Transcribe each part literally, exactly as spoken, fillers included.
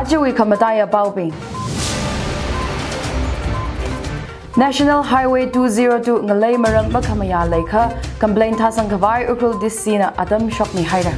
Ajawui khamataiya paobing. National Highway two zero two ngalei maram makhamayā leikha complaint thāsang khavai Ukhrul D C na atam shokmi haira.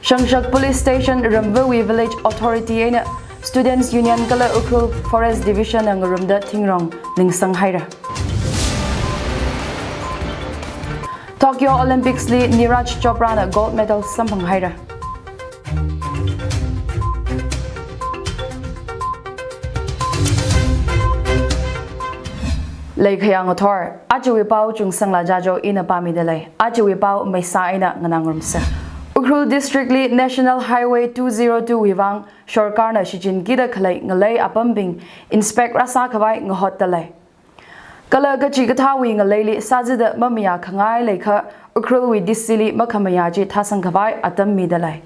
Shangshak Police Station Ramvawui Village Authority eina Students Union kala Ukhrul Forest Division na ngarumda thingrong lingsang haira. Tokyo Olympics li Neeraj Chopra na gold medal samphang haira. Leikhayang athor, ajawui pao Chungsangla Jajo ina pāmida lei. Ajawui pao maisa eina nganāngarumsa. Ukhrul District li National Highway two zero two wui vang sorkarna shichinkida khalei ngalei apambing inspect rāsā khavai ngahotta lei. Kala kachikathāwui ngaleili sāzida mamayā khangai leikha Ukhrulwui D C li makhamayā chi thāsang khavai atam mida lei.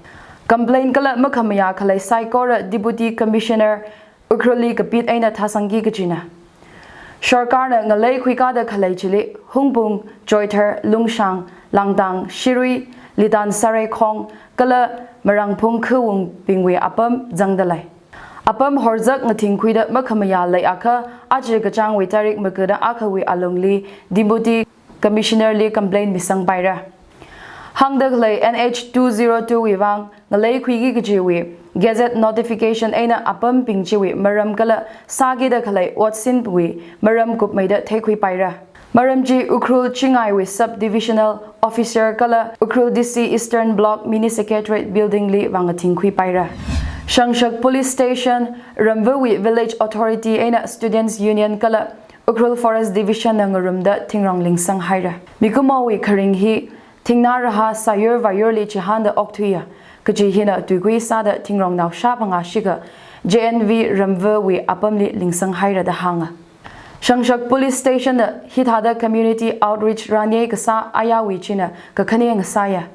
Complaint kala makhamayā khalei saikora Deputy Commissioner Ukhrulli kapit eina thāsangki kajina. Sorkarna ngalei khuikāda khalei chili Hungpung, Choithar, Lungshang, Langdang, Shirui, Litan Sareikhong kala Marangphung khawungbingwui apam zangda lei. Apam horzak ngathingkhuida makhamayā leiakha aja kachāngwui tarik magada akhawui alungli Deputy Commissioner li complaint misangpaira. Hāngda khalei N H two zero two wui vang ngalei khuiki kajiwui gazette notification eina apambing chiwui maram kala sākida khalei otsinwui maram kupmeida theikhuipaira. Maram chi Ukhrul Chingaiwui Sub Divisional Officer kala Ukhrul D C Eastern Block Mini Secretariat Building li vang ngathingkhuipaira. Shangshak Police Station, Ramvawui Village Authority eina Students Union kala Ukhrul Forest Division na ngarumda thingrong lingsang haira. Mikumowui kharing hi thingnā rahā sāyur vāyurli chihānda okthuiya kaji hina tuikui sāda thingrong naoshā phangā shikha J N V Ramvawui apamli lingsang haira da hānga. Shangshak Police Station na hithāda community outreach ranyei kasā ayāwui china kakhane ngasāya.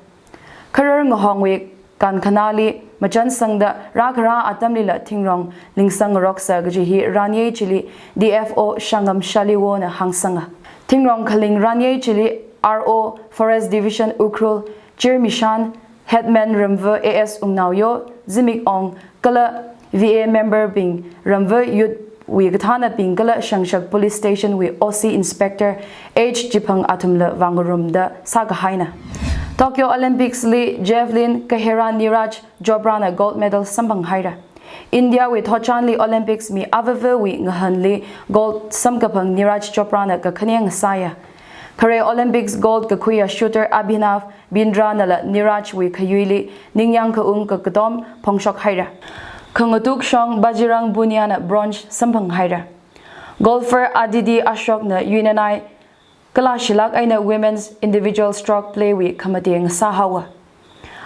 Kharar ngahongwui kankhanāli machansangda rākharā atamlila thingrong lingsang ngaroksa kaji hi ranyei chili D F O Shangam Shaliwona hāngsanga. Thingrong khaling ranyei chili R O Forest Division Ukhrul, Chirmishan, Headman Ramva A S Ungnaoyo, Zimik Ong, kala V A member bing, Ramva Youth wui kathānabing kala Shangshak Police Station wui O C Inspector H Chiphang athumla vang ngarumda sākahaina. Tokyo Olympics li javelin kahera Neeraj Chopra na gold medal samphang haira. India wui thotchanli Olympics mi avāvawui ngahanli gold samkaphang Neeraj Chopra na kakhane ngasāya. Khare Olympics gold kakhuiya shooter Abhinav Bindra nala Neeraj wui khayuili ningyāng khaung kakatom phongshok haira. Khangatuk shong Bajrang Punia na bronze samphang haira. Golfer Aditi Ashok na yuinanai kalāshilāk eina women's individual stroke play wui khamate ngasā haowa.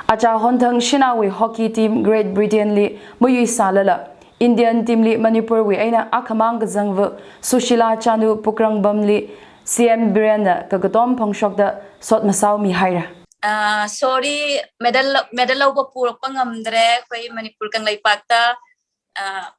Achā honthang shanaowui hockey team Great Britain li mayuisālala Indian team li Manipur wui eina akhamang kazangva Sushila Chanu Pukrangbam li C M Biren na kakatom phongshokda sot masao mihaira. Ah, sorry, medal, medal lava purokpa ngamdre, akhoi Manipur kangleipakta. Ah.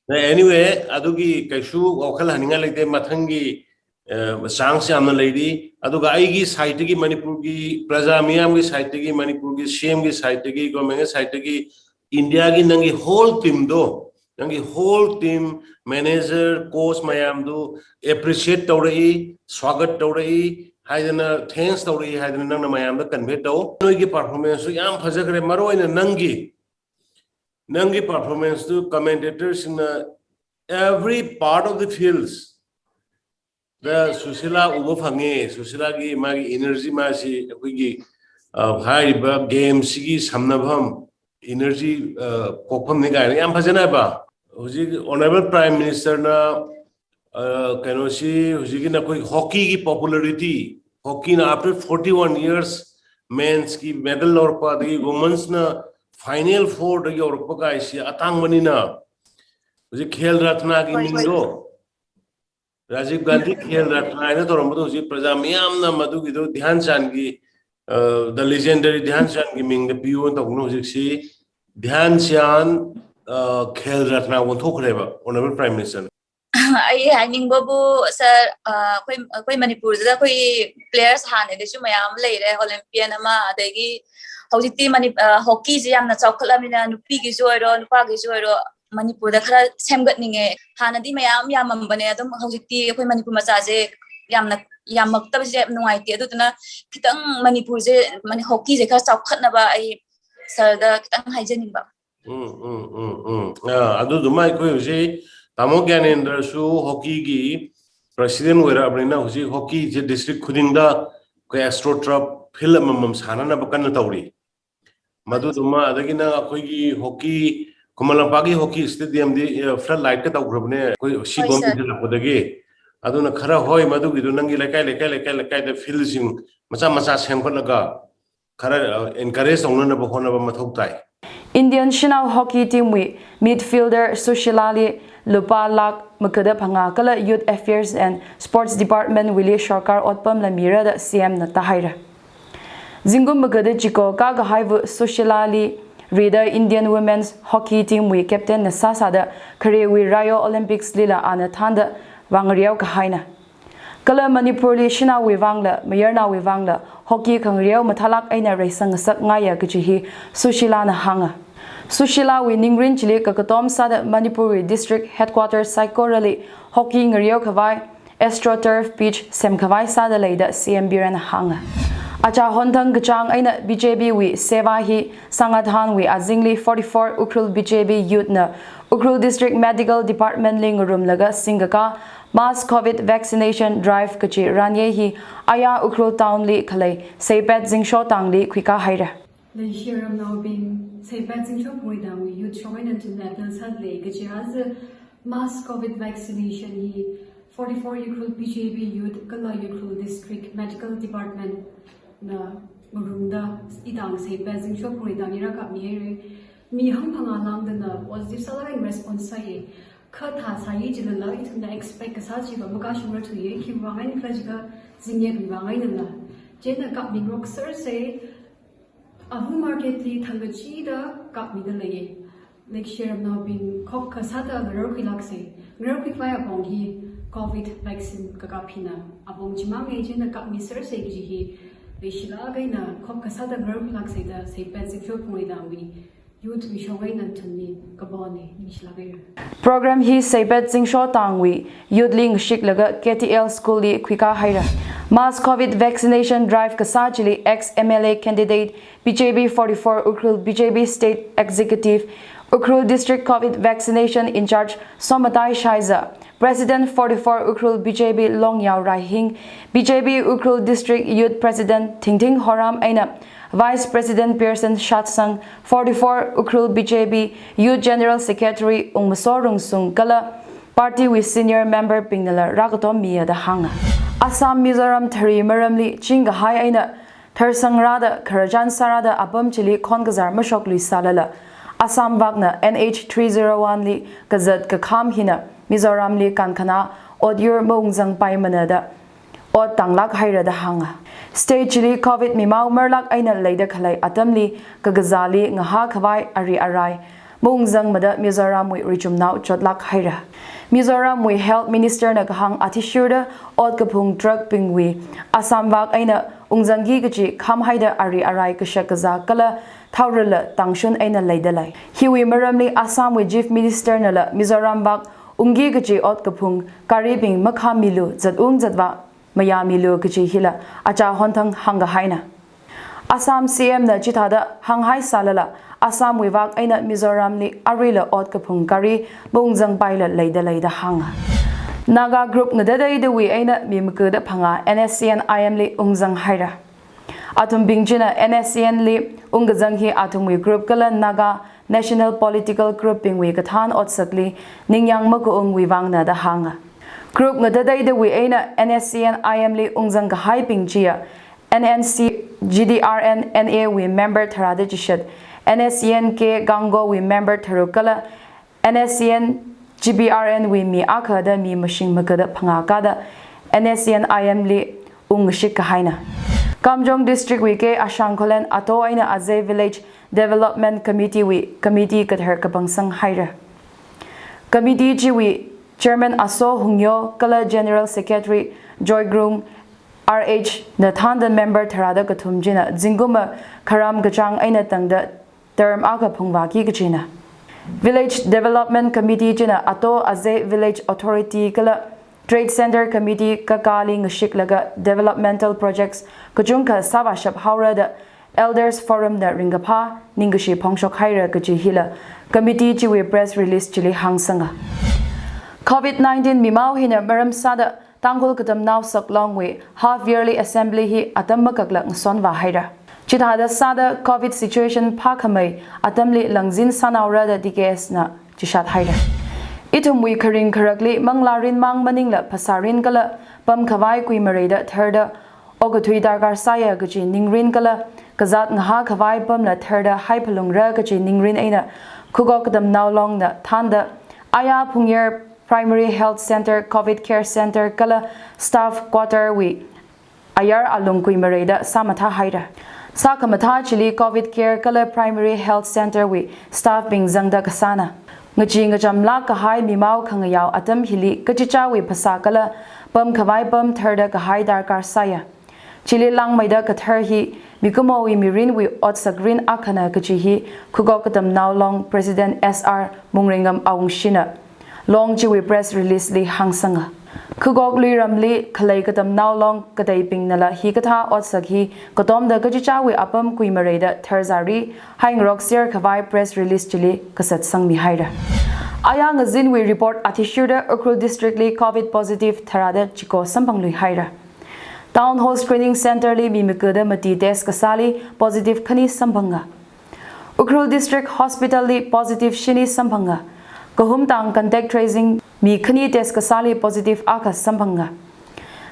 Anyway, adugi kaisu wakhal haninga leite mathanggi, eh, chance yamna leiri. Aduga aigi side gi Manipur gi, praja miyamgi side gi Manipur gi, C M gi side gi, government gi side gi, India gi nanggi whole team do, nanggi whole team, manager, coach mayamdu appreciate taurai, swagat taurai, haidana thanks taurai, haidana nangna mayamda convey tau. Noigi performance su yam phazakre maroina nanggi, nanggi performance tu commentators in, uh, every part of the fields. Da Sushila uba phange, Sushila gi magi energy masi, akhoi gi, uh, haiba game sigi samnapham, energy, uh, kokpham ni kai, yam phazana ba. Hujik Honorable Prime Minister na, uh, kaino si, hujik na koi hockey gi popularity, hockey na after forty-one years, men's gi medal lorpa, the women's na final four da gi orpa kai si, atang manina. Hujik Khel Ratna gi ming do. Rajiv Gandhi Khel Ratna eina tauram madu hujik praja miyamna madu gido Dhyan Chand gi, uh, the legendary Dhyan Chand gi mingda piyu tokno hujik si Dhyan Chand, uh, Khel Ratna won thokre ba, Honorable Prime Minister. Ai, hainingbabu, sir, uh, akhoi, akhoi Manipur da akhoi players hāngnei da chu mayam leire, Olympian ama, adagi ꯍꯧꯖꯤꯛꯇꯤ ꯃꯅꯤ-, ꯑ, hockey ꯁꯦ ꯌꯥꯝꯅ ꯆꯥꯎꯈꯠꯂꯕꯅꯤꯅ ꯅꯨꯄꯤꯒꯤꯁꯨ ꯑꯣꯏꯔꯣ, ꯅꯨꯄꯥꯒꯤꯁꯨ ꯑꯣꯏꯔꯣ, ꯃꯅꯤꯄꯨꯔꯗ ꯈꯔ ꯁꯦꯝꯒꯠꯅꯤꯡꯉꯦ꯫ ꯍꯥꯟꯅꯗꯤ ꯃꯌꯥꯝ ꯌꯥꯝꯃꯝꯕꯅꯦ, ꯑꯗꯨꯝ ꯍꯧꯖꯤꯛꯇꯤ ꯑꯩꯈꯣꯏ ꯃꯅꯤꯄꯨꯔ ꯃꯆꯥꯁꯦ ꯌꯥꯝꯅ ꯌꯥꯝꯃꯛꯇꯕꯁꯦ ꯌꯥꯝ ꯅꯨꯡꯉꯥꯏꯇꯦ꯫ ꯑꯗꯨꯗꯨꯅ ꯈꯤꯇꯪ ꯃꯅꯤꯄꯨꯔꯁꯦ, ꯃꯅꯤ-, hockey ꯁꯦ ꯈꯔ ꯆꯥꯎꯈꯠꯅꯕ ꯑꯩ sir ꯗ ꯈꯤꯇꯪ ꯍꯥꯏꯖꯅꯤꯡꯕ꯫ ꯎꯝ, ꯎꯝ, ꯎꯝ, ꯎꯝ꯫ ꯑ, ꯑꯗꯨꯗꯨꯃ ꯑꯩꯈꯣꯏ ꯍꯧꯖꯤꯛ ꯇꯥꯃꯣ ꯒ꯭ꯌꯥꯅꯦꯟꯗ꯭ꯔꯁꯨ hockey ꯒꯤ president ꯑꯣꯏꯔꯛꯑꯕꯅꯤꯅ ꯍꯧꯖꯤꯛ hockey ꯁꯦ district ꯈꯨꯗꯤꯡꯗ ꯑꯩꯈꯣꯏ AstroTurf field ꯑꯃꯃꯝ ꯁꯥꯟꯅꯅꯕ ꯀꯟꯅ ꯇꯧꯔꯤ꯫ ꯃꯗꯨꯗꯨꯃ, ꯑꯗꯒꯤ ꯅꯪ ꯑꯩꯈꯣꯏꯒꯤ hockey, ꯈꯨꯃꯟ ꯂꯝꯄꯥꯛꯀꯤ hockey stadium ꯗꯤ, ꯑ, flood light ꯀ ꯇꯧꯈ꯭ꯔꯕꯅꯦ ꯑꯩꯈꯣꯏ ꯁꯤ ꯍꯣꯏ, sir꯫ Government ꯁꯦ ꯂꯥꯛꯄꯗꯒꯤ꯫ ꯑꯗꯨꯅ ꯈꯔ ꯍꯣꯏ, ꯃꯗꯨꯒꯤꯗꯣ ꯅꯪꯒꯤ ꯂꯩꯀꯥꯏ, ꯂꯩꯀꯥꯏ, ꯂꯩꯀꯥꯏ, ꯂꯩꯀꯥꯏꯗ field ꯁꯤꯡ ꯃꯆꯥ ꯃꯆꯥ ꯁꯦꯝꯒꯠꯂꯒ ꯈꯔ, ꯑ, encourage ꯇꯧꯅꯅꯕ ꯍꯣꯠꯅꯕ ꯃꯊꯧ ꯇꯥꯏ꯫ Indian ꯁꯅꯥꯎ hockey team ꯋꯤ midfielder ꯁꯨꯁꯤꯂꯥ ꯂꯤ ꯂꯨꯄꯥ ꯂꯥꯈ ꯃꯒꯗ ꯐꯪꯉꯥ ꯀꯂ Youth Affairs and Sports Department ꯋꯤꯂꯤ ꯁꯔꯀꯥꯔ ꯑꯣꯠꯄꯝ ꯂꯝꯃꯤꯔꯗ C M ꯅ ꯇꯥꯍꯩꯔꯦ꯫ ꯖꯤꯡꯒꯨꯝ ꯃꯒꯗ ꯆꯤꯀꯣ ꯀꯥꯒ ꯍꯥꯏꯕꯨ ꯁꯨꯁꯤꯂꯥ ꯂꯤ read Indian Women's Hockey Team ꯋꯤ captain ꯅ ꯁꯥꯁꯥꯗ ꯈꯔꯦꯋꯤ Rio Olympics ꯂꯤꯂ ꯑꯥꯅ ꯊꯥꯟꯗ ꯋꯥꯡꯔꯤꯌꯥꯎ ꯀꯍꯥꯏꯅ꯫ ꯀꯂ ꯃꯅꯤꯄꯨꯔꯂꯤ ꯁꯤꯅꯥꯋꯤ ꯋꯥꯡꯂ, ꯃꯌꯔꯅꯥꯋꯤ ꯋꯥꯡꯂ, hockey ꯈꯪꯔꯤꯌꯥꯎ ꯃꯊꯥꯂꯥꯛ ꯑꯩꯅ ꯔꯩꯁꯪ ꯉꯁꯛ ꯉꯥꯏꯌ ꯀꯆꯤ ꯍꯤ ꯁꯨꯁꯤꯂꯥꯅ ꯍꯥꯡꯉ꯫ ꯁꯨꯁꯤꯂꯥꯋꯤ ꯅꯤꯡꯔꯤꯟ ꯆꯤꯂꯤ ꯀꯀꯇꯣꯝ ꯁꯥꯗ ꯃꯅꯤꯄꯨꯔꯋꯤ district headquarter ꯁꯥꯏꯀꯣꯔꯂꯤ hockey ꯉꯔꯤꯌꯥꯎ ꯈꯋꯥꯏ, AstroTurf pitch ꯁꯦꯝ ꯈꯋꯥꯏ ꯁꯥꯗ ꯂꯩꯗ C M ꯕꯤꯔꯦꯟ ꯍꯥꯡꯉ꯫ ꯑꯆꯥ ꯍꯣꯟꯊꯪ ꯀꯆꯥꯡ ꯑꯩꯅ B J B ꯋꯤ ꯁꯦꯕꯥ ꯍꯤ ꯁꯉꯥꯊꯥꯟ ꯋꯤ ꯑꯖꯤꯡꯂꯤ forty-four Ukhrul B J B youth ꯅ Ukhrul District Medical Department ꯂꯤ ꯉꯔꯨꯝꯂꯒ ꯁꯤꯡꯒꯀꯥ mass COVID vaccination drive ꯀꯆꯤ ꯔꯥꯟꯌꯦ ꯍꯤ ꯑꯌꯥ Ukhrul town ꯂꯤ ꯈꯂꯩ ꯁꯦꯄꯦꯠ ꯖꯤꯡꯁꯣ ꯇꯥꯡꯂꯤ ꯈꯨꯏꯀꯥ ꯍꯩꯔꯦ꯫ ꯂꯩꯁꯤꯔꯝꯅꯥꯎꯕꯤꯡ ꯁꯦꯄꯦꯠ ꯖꯤꯡꯁꯣ ꯄꯨꯏꯗꯥꯡ ꯋꯤ youth ꯁꯣꯛ ꯑꯩꯅ ꯊꯨꯝꯅ appeal ꯁꯥꯠꯂꯦ ꯀꯆꯤ ꯑꯥꯖ mass COVID vaccination ꯍꯤ forty-four Ukhrul B J B youth ꯀꯂ Ukhrul District Medical Department ꯅ ꯃꯔꯨꯝꯗ ꯏꯗꯥꯡ ꯁꯦꯄꯦꯠ ꯖꯤꯡꯁꯣ ꯄꯨꯏꯗꯥꯡ ꯏꯔꯥ ꯀꯥꯞꯃꯤ ꯍꯩꯔꯦ꯫ ꯃꯤ ꯍꯪ ꯐꯪꯉꯥ ꯂꯥꯡꯗꯅ positive ꯁꯥꯂꯥꯏ response ꯁꯥꯏꯌꯦ꯫ ꯈ ꯊꯥ ꯁꯥꯏ ꯆꯤꯂꯂ ꯏꯊꯨꯝꯅ expect ꯀꯁꯥ ꯆꯤꯕ ꯃꯀꯥ ꯁꯨꯝꯔ ꯊꯨꯏꯌꯦ꯫ ꯈꯤꯕ ꯋꯥꯡ ꯑꯩꯅ ꯈꯔ ꯆꯤꯀ ꯖꯤꯡꯌꯦ ꯈꯤꯕ ꯋꯥꯡ ꯑꯩꯅ ꯂ꯫ ꯆꯦꯟꯅ ꯀꯥꯞꯃꯤꯡꯔꯣꯛ ꯁꯔꯁꯦ ꯑꯍꯨꯝ market ꯂꯤ ꯊꯪꯒ ꯆꯤꯗ ꯀꯥꯞꯃꯤꯗ ꯂꯩꯌꯦ꯫ ꯂꯩꯁꯤꯔꯝꯅꯥꯎꯕꯤꯡ ꯈꯣꯛ ꯈꯁꯥꯗ ꯉꯔꯧ ꯈꯨꯏꯂꯥꯛꯁꯦ꯫ ꯉꯔꯧ ꯈꯨꯏ ꯈ꯭ꯋꯥꯏ ꯑꯄꯣꯡ ꯍꯤ COVID vaccine ꯀꯀꯥ ꯐꯤꯅ ꯑꯄꯣꯡ ꯆꯤꯃꯥꯡ ꯉꯩ ꯆꯦꯟꯅ ꯀꯥꯞꯃꯤ ꯁꯔꯁꯦ ꯀꯖꯤ ꯍꯤ ꯂꯩꯁꯤꯂꯥꯛ ꯑꯩꯅ ꯈꯣꯛ ꯈꯁꯥꯗ ꯉꯔꯧ ꯈꯨꯏꯂꯥꯛꯁꯦꯗ ꯁꯦꯄꯦꯠ ꯖꯤꯡꯁꯣ ꯄꯨꯏꯗꯥꯡ ꯋꯤ youth ꯃꯤꯁꯣꯡ ꯑꯩꯅ ꯊꯨꯝꯅꯤ ꯀꯕꯣꯅꯤ ꯅꯤꯡꯁꯤꯂꯥꯛ ꯑꯩꯔ꯫ Program ꯍꯤ ꯁꯦꯄꯦꯠ ꯖꯤꯡꯁꯣ ꯇꯥꯡ ꯋꯤ youth ꯂꯤꯡ ꯁꯤꯛꯂꯒ K T L school ꯂꯤ ꯈꯨꯏꯀꯥ ꯍꯩꯔ꯫ Mass COVID vaccination drive ꯀꯁꯥ chilli ex M L A candidate B J B forty-four Ukhrul B J B State Executive, Ukhrul District COVID vaccination in charge Somatai Shaiza, President forty-four Ukhrul B J B Longyao Raihing, B J B Ukhrul District Youth President Thingthing Horam Aina, Vice President Pearson Shatsang, forty-four Ukhrul B J B Youth General Secretary Ungmaso Rungsung kala party wui senior member bing nala rakatom miya da hanga. Assam Mizoram thari maramli chingga hai aina tharsangrada kharajan sarada apam chili khon kazar mashok lui salala Assam vakna N H three zero one li kazat kakham hina Mizoram li kankhana odyur maungzang pai manada ot tanglak haira da hanga. State chili COVID mimau marlak aina leida khalai atamli kagazali ngaha khavai ari arai maungzang mada Mizoram wui rijumnau chotlak haira. Mizoram wui Health Minister na kahang athishurda ot kaphung truck bingwi Assam vak aina ungzanggi kachi kham haida ari arai kashak kaza kala thaurala tangshun aina leida lai. Hiwi maramli Assam wui Chief Minister nala Mizoram vak unggi kachi ot kaphung kari bing makha milu zat ung zatva maya milu kachi hila acha honthang hanga haina. Assam C M na chithada hanghai salala Assam wui vak aina Mizoram li arila ot kaphung kari bungzang paila leida leida hanga. Naga group ngadadai da wui aina mi makuda phanga N S C N I M li ungzang haira. Athum bingchina N S C N li ungzang hi athum wui group kala Naga National Political Group bingwui kathan otsakli ningyang makuung wui vangna da hanga. Group ngadadai da wui aina N S C N I M li ungzang kahai bingchia N N C G D R N N A wui member tharada chishat, N S C N K Gango wui member tharuk kala N S C N G B R N wui mi akha da mi mashing makada phanga kada N S C N I M li ungshik kahaina. Kamjong District wui ke Ashang Kholen ato aina Azay Village Development Committee wui committee kathar kapangsang haira. Committee chiwui Chairman Aso Hungyo kala General Secretary Joygrung R H na thānda member tharāda kathum china zingkumva kharam kachāng eina tangda term akha phungvāki kachina. Village Development Committee china ato azei Village Authority kala Trade Centre Committee kakāli ngashiklaga developmental projects kachungkha sāvāshap haora da Elders Forum na ringkaphā ningkashi phongshok haira kaji hila committee chiwui press release chili hāngsanga. Covid nineteen mimao hina maram sāda Tangkhul Katamnao Saklongwui half yearly assembly hi atam makakla ngasonvā haira. Chithāda sāda Covid situation phākhamei atamli langzin sānaora da T K S na chishat haira. Ithumwui kharing kharakli manglā rinmang maningla phasā rin kala pamkhavai kuimareida tharda okathui darkar sāya kaji ningrin kala kazāt ngahākhavai pamla tharda haiphalungra kaji ningrin eina Khugok Katamnao Long na thānda aya Phungyer Primary Health Centre, Covid Care Centre kala Staff Quarter wui ayar alung kuimareida sāmathā haira. Sākhamathā chili Covid Care kala Primary Health Centre wui staff bing zangda kasāna. Ngachee ngachamlāk kahai mimao khangayao atam hili kachichāwui phasā kala pamkhavai pam tharda kahai darkar sāya. Chili langmeida kathar hi mikumowui mirinwui otsakrin akhana kaji hi Khugok Katamnao Long President S R Mungringam Awungshina Long chiwui press release li hāngsanga. Khugok Luiramli khalei Katamnao Long kateibingnala hikathā otsak hi katomda kachichāwui apam kuimareida tharzāri haingarokser khavai press release chili kasatsangmi haira. Aya ngazinwui report athishurda Ukhrul District li Covid positive tharāda chiko samphanglui haira. Town Hall Screening Centre li mi makada mati test kasāli positive khani samphanga. Ukhrul District Hospital li positive shini samphanga. Kahumtang contact tracing mi khani test kasāli positive akha samphanga.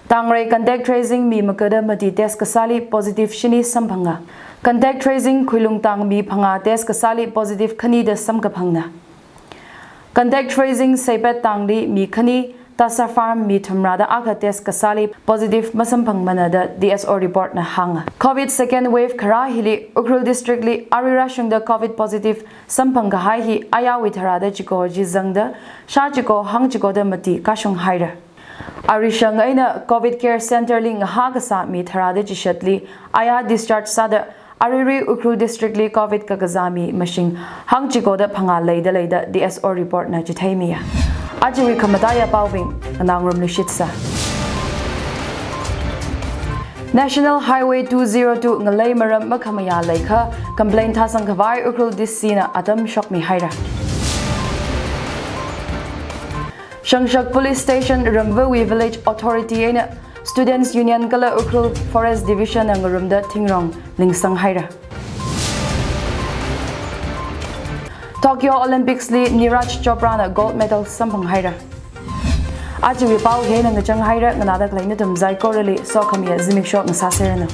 Tangrei contact tracing mi makada mati test kasāli positive shini samphanga. Contact tracing Khuilungtang mi phangā test kasāli positive khani da samkaphangna. Contact tracing Seipat Tangli mi khani, Tasa Farm mi thumrāda akha test kasāli positive masamphangmana da D S O report na hānga. Covid second wave kharā hili Ukhrul District li arui rāshungda Covid positive samphang kahai hi ayawui tharāda chiko chi zangda shā chiko hāng chikoda mati kashung haira. Arishang eina Covid Care Centre li ngahā kasā mi tharāda chishatli aya discharge sāda aruirui Ukhrul District li Covid kakazā mi mashing hāng chikoda phangā leida leida D S O report na chitheimiya. Ajawui khamataiya paobing nganāngarumluishitsa. National Highway two zero two ngalei maram makhamayā leikha complaint thāsang khavai Ukhrul D C na atam shokmi haira. Shangshak Police Station Ramvawui Village Authority eina Students Union kala Ukhrul Forest Division na ngarumda thingrong lingsang haira. Tokyo Olympics li Neeraj Chopra na gold medal samphang haira. Ajawui pao hi eina ngachang haira, nganāda khalei nathum saikorali sokhamiya zimiksho ngasāseranu.